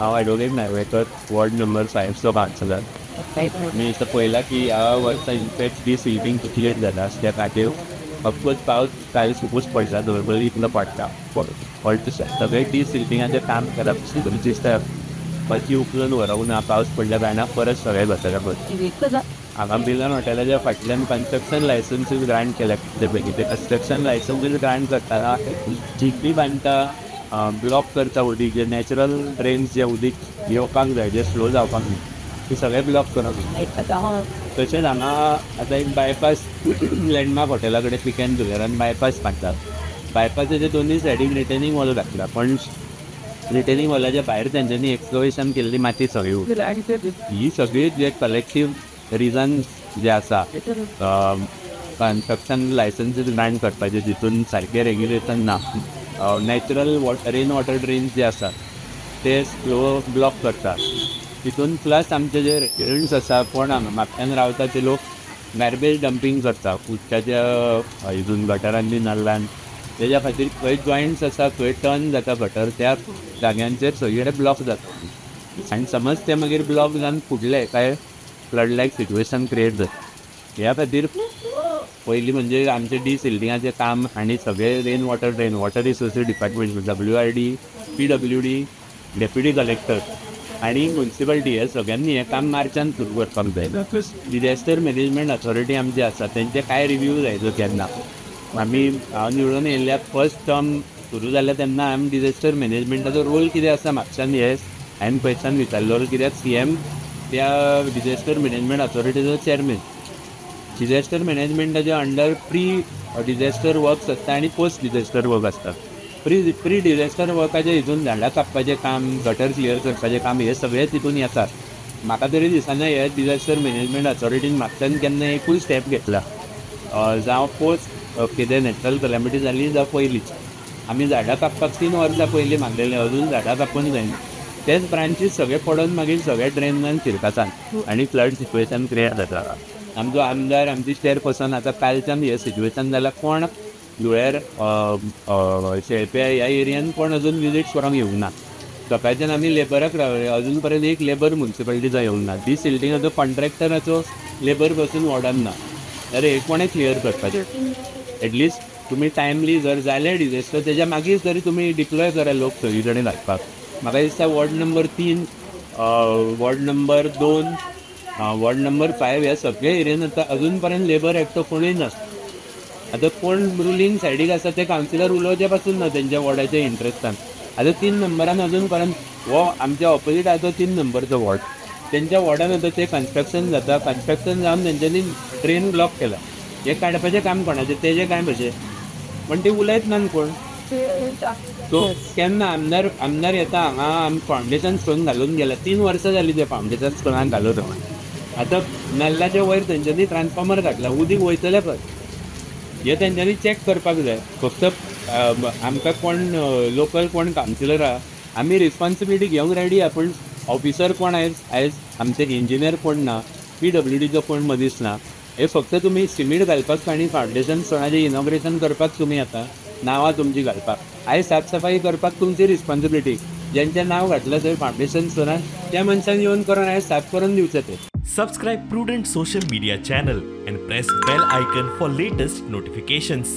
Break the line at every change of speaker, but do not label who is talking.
हांव advocate Narvekar, ward number 5चो councillor. मी इथं पळयला की ह्या वर्सा इनफॅक्ट डिसिल्टींग क्लियर जाला. त्या खातीर ऑफकोर्स पावस कांय सुकूच पडटा, नॉर्मली इतलो पडटा, पण सगळें डिसिल्टिंगाचें काम करप दिसता. मातशी उखलून व्हरूंक ना, पावस पडल्या कारणान परत सगळें घसरप. हांगा मिलन हॉटेलाच्या फाटल्यान कन्स्ट्रक्शन लायसन्सूय ग्रांट केल्या. ते कन्स्ट्रक्शन लायसन्सूय ग्रांट करतना जितली बांदता ब्लॉक करता उदीक, जे नॅचरल ड्रेन्स जे उदीक येवपाक जाय, जे स्लो जावपाक न्ही, ते सगळे ब्लॉक करप. तशेंच हांगा आतां एक बायपास लँडमार्क हॉटेला कडेन पिकॅन जुवेरान बायपास बांदतात. बायपासाच्या दोनूय सायडीक रिटेनिंग वॉल घातला, पण रिटेनिंग वॉलाच्या भायर तेंच्यांनी एक्सकवेशन केल्ली माती सगळी. ही सगळी जे कलेक्टीव रिजन्स जे आसा कन्स्ट्रक्शन लायसन्सीस ग्रांट करपाचे, तितून सारकें रेग्युलेशन ना, नॅचरल रेन वॉटर ड्रेन्स जे आसा ते स्लो ब्लॉक करतात तितून. प्लस आमचे जे रेसिडंट्स आसा, कोण हांगा म्हापश्यान रावता ते लोक गार्बेज डंपींग करता उदकाच्या हितून, गटरान बी नल्लान. तेज्या खातीर खंय जॉयंट्स आसा, खंय टर्न जाता गटर, त्या जाग्यांचेर सगळे ब्लॉक जाता आनी समज ते मागीर ब्लॉक जावन फुडले काय फ्लड लायक सिट्युएशन क्रिएट जाता. ह्या खातीर पयलीं म्हणजे आमचें डिसिल्टिंगाचें काम आनी सगळे rain water drain, water resources department, WRD, PWD, deputy collector आनी मुन्सिपालिटी हे सगळ्यांनी हें काम मार्चान सुरू करपाक जाय. डिझास्टर मॅनेजमेंट ऑथॉरिटी आमची आसा, तेंचे कांय रिव्यू जाय. जो केन्ना आमी हांव निवडून येयल्ल्या फर्स्ट टर्म सुरू जाल्या तेन्ना आमी डिझास्टर मॅनेजमेंटाचो रोल कितें आसा म्हापश्यान हे हांवें क्वेश्चन विचारलो, कित्याक सीएम त्या डिझास्टर मॅनेजमेंट ऑथॉरिटीचो चॅरमॅन. डिझास्टर मॅनेजमेंटाच्या अंडर प्री डिझास्टर वर्क्स आसता आनी पोस्ट डिझास्टर वर्क आसता. प्री डिझास्टर वर्काच्या हितून झाडां कापपाचें काम, गटर क्लियर करपाचें काम हे सगळें तितून येता. म्हाका तरी दिसना हे डिझास्टर मॅनेजमेंट ऑथॉरिटीन म्हापश्यान केन्ना एकूय स्टेप घेतला, जावं पोस्ट कितें नॅचरल कलॅमिटी जाली जावं पयलींच. आमी झाडां कापपाक 3 वर्सां पयलीं मागलेलें, अजून झाडां कापून जायना. तेच ब्रांचीस सगळे पडून मागीर सगळे ड्रेनान शिरकतात आनी फ्लड सिट्युएशन क्रिएट जाता. आमचो आमदार, आमची चेअरपर्सन आतां कालच्यान हें सिट्युएशन जाल्यार कोण धुळेर शेळप्या ह्या एरियान कोण अजून विजीट करूंक येवंक ना. सकाळच्यान आमी लेबराक रावले, अजून पर्यंत एक लेबर मुन्सिपालिटीचो येवंक ना. डिसिल्टिंगाचो कॉन्ट्रॅक्टराचो लेबर पासून वॉर्डान ना. जाल्यार हे कोणें क्लियर करपाचें? एटलिस्ट तुमी टायमली जर जालें डिझास्टर तेज्या मागीर तरी तुमी डिप्लॉय करा लोक सगळी कडेन घालपाक. म्हाका दिसता ward number 3, ward number 2, ward number 5 ह्या सगळ्या एरियान आतां अजून पर्यंत लेबर एकटो कोणूय नासता. आतां कोण रुलींग सायडीक आसा ते कावन्सिलर उलोवचे पासून ना तेंच्या वॉर्डाच्या इंट्रस्टान. आतां 3 नंबरान अजून पर्यंत हो आमच्या ऑपोजीट आसा तो 3 नंबरचो वॉर्ड, तेंच्या वॉर्डान आतां तें कन्स्ट्रक्शन जाता, कन्स्ट्रक्शन जावन तेंच्यांनी ड्रेन ब्लॉक केला. हें काडपाचें काम कोणाचें, तेजें काय भशेन, पण ते उलयत ना कोण. सो केन्ना आमदार आमदार येता हांगा आमी फावंडेशन स्टोन घालून गेला, 3 वर्सां जालीं ते फावंडेशन स्टोनान घालून. आतां नल्लाच्या वयर तेंच्यांनी ट्रान्सफॉर्मर घातला, उदीक वयतलें खंय हें तेंच्यांनी चॅक करपाक जाय. फक्त आमकां कोण लोकल कोण कावन्सिलर आहा, आमी रिस्पॉन्सिबिलिटी घेवंक रेडी आहा, पूण ऑफिसर कोण आयज आयज आमचे इंजिनियर कोण ना, पीडब्ल्यूडीचो कोण मदींच ना. हे फक्त तुमी सिमीट घालपाक आनी फावंडेशन स्टोनाचें इनॉग्रेशन करपाक तुमी येता, नांवां तुमची घालपाक. आयज साफसफाई करपाक तुमची रिस्पॉन्सिबिलिटी, ज्यांचें नांव घातलें थंय फावंडेशन स्टोनान त्या मनशान येवन करून आयज साफ करून दिवचें तें.
Subscribe Prudent Social Media channel and press bell icon for latest notifications.